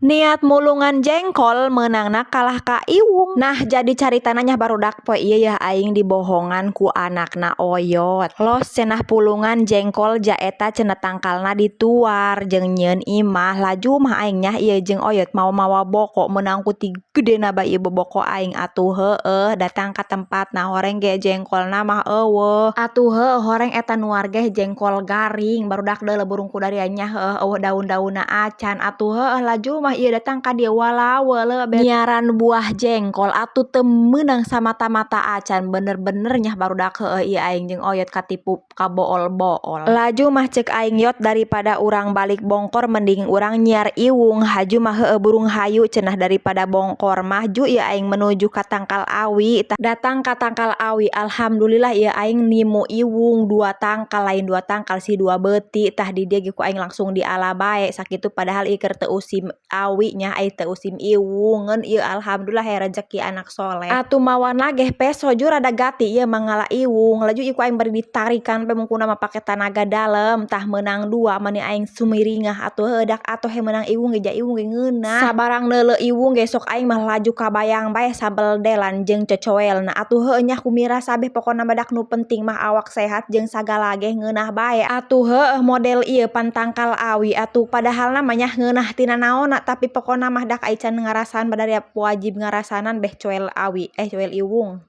Niat mulungan jengkol meunangna kalah ka iwung. Nah, jadi caritana nya, barudak, poe ieu yeuh aing dibohongan ku anakna oyot. Los cenah pulungan jengkol ja eta cenah tangkalna dituar jeung nyieun imah. Laju mah aing nya ieu jeung oyot mawa-mawa boko, meunang ku ti gedena bae ieu boboko aing. Atuh heueuh, datang ka tempatna horeng ge jengkolna mah euweuh. Atuh heueuh, horeng eta nuar ge jengkol garing, barudak, deuleu burung kudaria nya heueuh, euweuh daun-daunna acan. Atuh heueuh, laju mah ieu datang ka dieu walaweuleuh nyiaran buah jengkol atuh teu meunang samata-mata acan. Bener-bener nya, barudak, heueuh, ieu aing jeung oyot katipu, kabool-bool. Laju mah ceuk aing, "Yot, daripada urang balik bongkor mending urang nyiar iwung." Haju mah heueuh, burung hayu cenah daripada bongkor mah. Ju ieu aing menuju ka tangkal awi. Datang ka tangkal awi, alhamdulillah ieu aing nimu iwung dua tangkal, lain dua tangkal sih, dua beuti. Tah, di dieu ge ku aing langsung diala bae sakitu, padahal ieu keur teu usim awi nya, ai teu usim iwung, ngeun ieu alhamdulillah aya rejeki anak soleh. Atuh mawana geh peso ju rada gati ieu mah ngala iwung. Laju ieu ku aing bari ditarikan pe mungkuna mah pake tanaga dalem. Tah, meunang dua, mani aing sumiringah. Atuh heueuh, dak atuh he meunang iwung ge, ja iwung ge ngeunah. Sabarang neuleu iwung ge sok aing mah laju kabayang bae sambel delan jeung cocoelna. Atuh heueuh nya, kumirasa beh pokona mah dak nu penting mah awak sehat jeung sagala ge ngeunah bae. Atuh heueuh, model ieu pan tangkal awi atuh padahalna mah nya ngeunah tina naonna, tapi pokona mah dak ai can ngarasaan badaria wajib ngarasanan beh coel awi, eh, coel iwung.